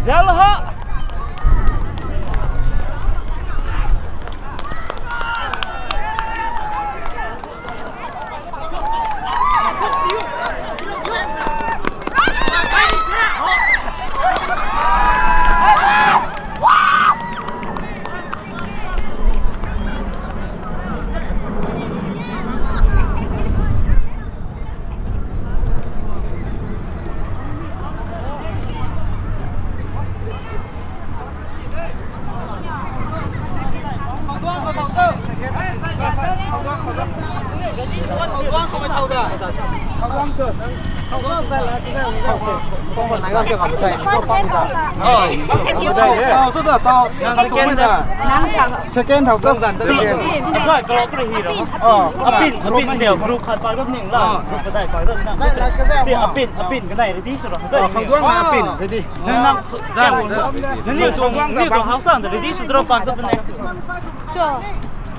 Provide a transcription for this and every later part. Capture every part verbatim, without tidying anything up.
Zalo ha. Second thau song zan ta ni. Asai kalau kre hi ro. Apin, apin neo group khat pa gam ning la. Group kadai pa gam na. Si apin, apin kanai ready sw ro. Khang duang na apin ready. Nang nang zan. Nang ni tuang, ni tuang hau sang ready sw ro pa gam na. Cho.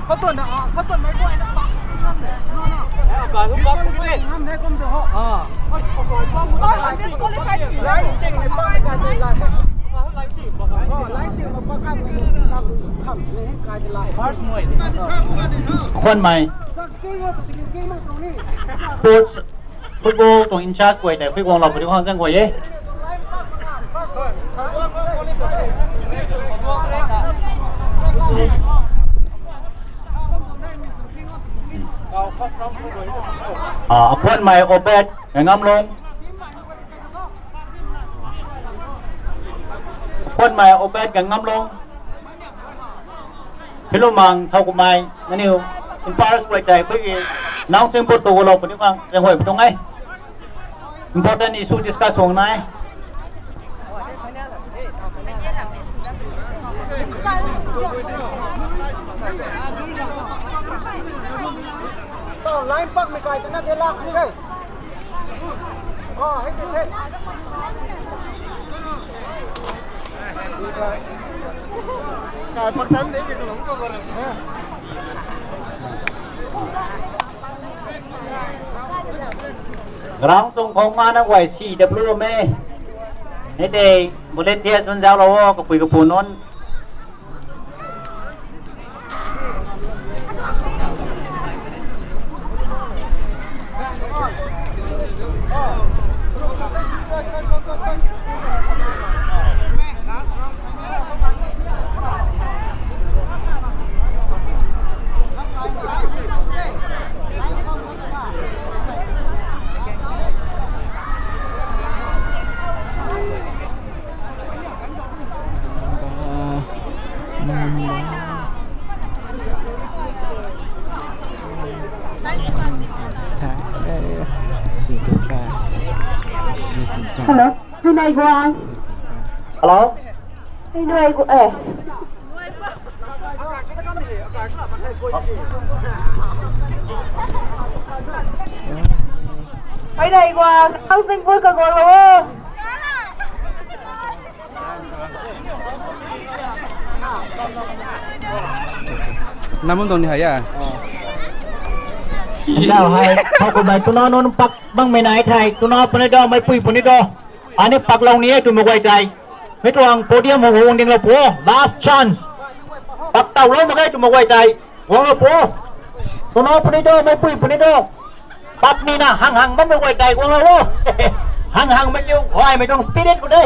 Khou tuan na, khou tuan mai guay na pa. Ka hu pa ku ni. Ngam the kum do ho. Ah. Line ting ni pa ka de la. Line ting ma pa ka de la. Kham sini ka de la. First mei. Khwan mei. Sports, football tuang in charge guay tei khui guang lou puni khang zang guay e. Ah, Akhwanmei Obed, Ngamlong. Akhwanmei Obed, Ngamlong. Philumang Thaukumei, nangniw umpires guay tei khuigi, nang sing put tu lou puni khang zang guay puni e. Important issue discuss hong nai. Line pak mei kai tana de lak ni kai. Oh, hey, hey, hey. Kai pak tan de ke lung ko. Ground tuang khou mana guay si da blu me. Ni tei volunteer sun zau lou o, kapui kapu nunc. Hello, Pinai Guang. Hello. Pinai Guang, eh. Pinai Guang, ang sing pun ka guang lo. Namun dong ni haya. Tau hei, tau ko bai tuna nunc pak bang mei nai thei, tuna puni do, meipui puni do. Ani pak lou ni e twmei guay tei. Mi tuang podium hung hung ding lou pu, last chance. Pak tau lou mak ge twmei guay tei. Guang lou pu. Tuna puni do, meipui puni do. Pat ni na hang hang bammei guay tei guang lou o. Hang hang mei kiu, huaymei tuang spirit khou de.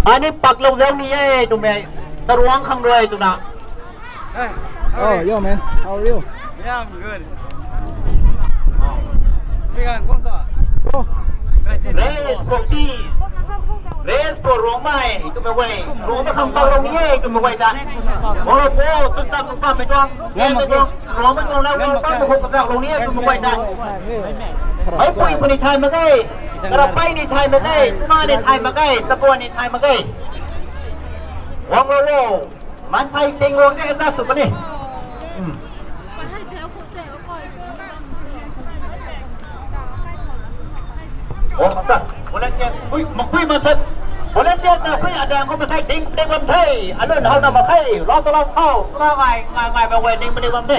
Ani pak lou zau ni e twmei, taruang khang rui twna. Oh, yo, man. How are you? Yeah, I'm good. Big and Guang to. Oh. Race for peace. Race for Rongmei. Twmei guay. Rongmei khang pak lou ni e twmei guay ta. Guang lou pu, tun tam tun tam mei tuang. Mei tuang. Rongmei tuang la, Rongmei tuang khou pak lou ni e twmei guay ta. Meipui puni thay mak ge. Karapei ni thay mak ge. Tuna ni thay mak ge. Tabua ni thay mak ge. Guang lou o. Mansei ting guang de za sw puni. Hmm. Oh, ta. Volunteer, ui, makhui mansei. Volunteer ta khui adang khou mansei ding puni bam the. Alun hau na mak khe. Lau ta lau khou. Lau ngai, ngai, ngai ba wei ding puni bam the.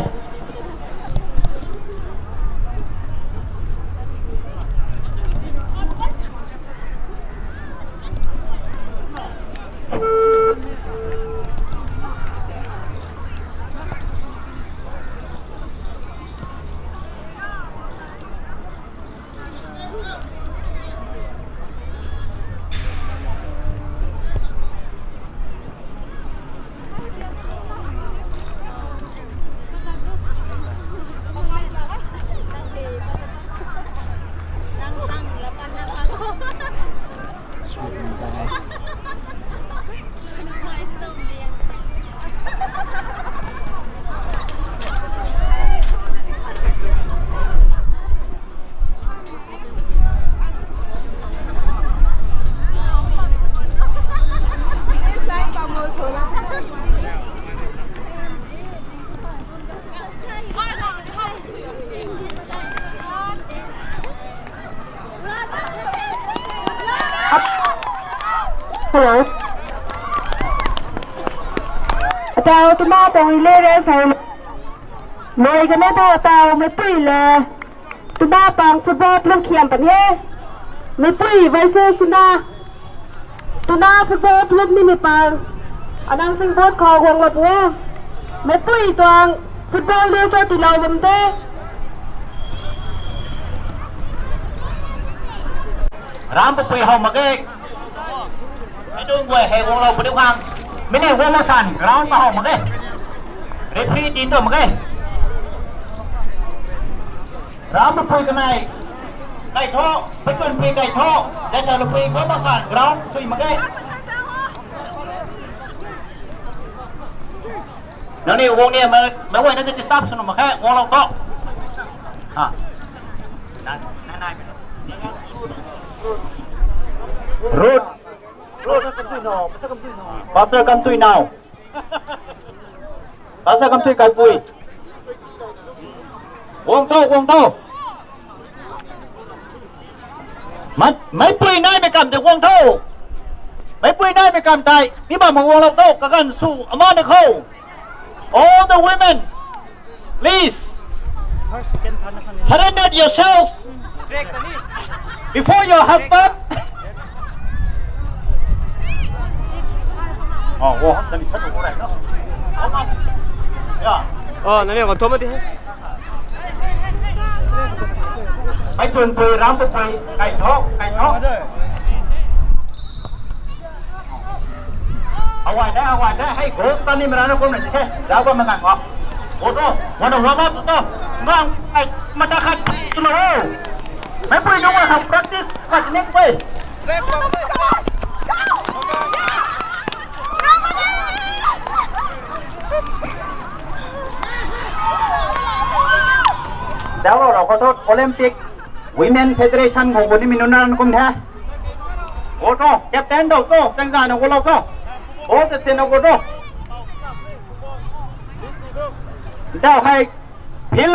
Hello. Atau tuna tuang rui le re sai. Loi kanei ta atau meipui le. Tuna pang football plum khiam pan he. Meipui versus tuna. Tuna football plum ni mei pang. Anang sing boat khou guang lou pu e. Meipui tuang football le sa tilou bam te. Ram papui how mak ge. Mei dung guay hei guang lou padiu khang. Mei ni guang lou san ground pa how mak ge. Referee ti tu mak ge. Ram papui kanei. Kai tho, pachun pui kai tho. Zeta lupui guang lou san ground sui mak ge. Nang ni guang ni mei guay na disturb sw nuh mak khe guang lou tho. Ha. Ruth. Pastor Kamtui now. Pastor Kamtui kaipui. Guang tho, guang tho. Mat, meipui naimei kam tei guang tho. Meipui naimei kam tei mi bam guang lou tho. Kaganv sw ama na khou. All the women, please surrender yourself before your husband. Oh, oh, nani khat ko rai na. Oh, nani ko thoma di. Mei chun pui, ram pu pui, kai tho, kai tho. Awai de, awai de, hei go tani mara na kum na the. Dau ba mangan ko. Go to, wana warm up to. Ngang ai mata khat tu na ho. Meipui nunc a khang practice khat ning pui. Dau lo rau khou thu Olympic Women Federation khou gu ni mi nunc na kum the. Go to, captain dou to, tangza na go lou to. Ball te sin na go to. Dau hei, field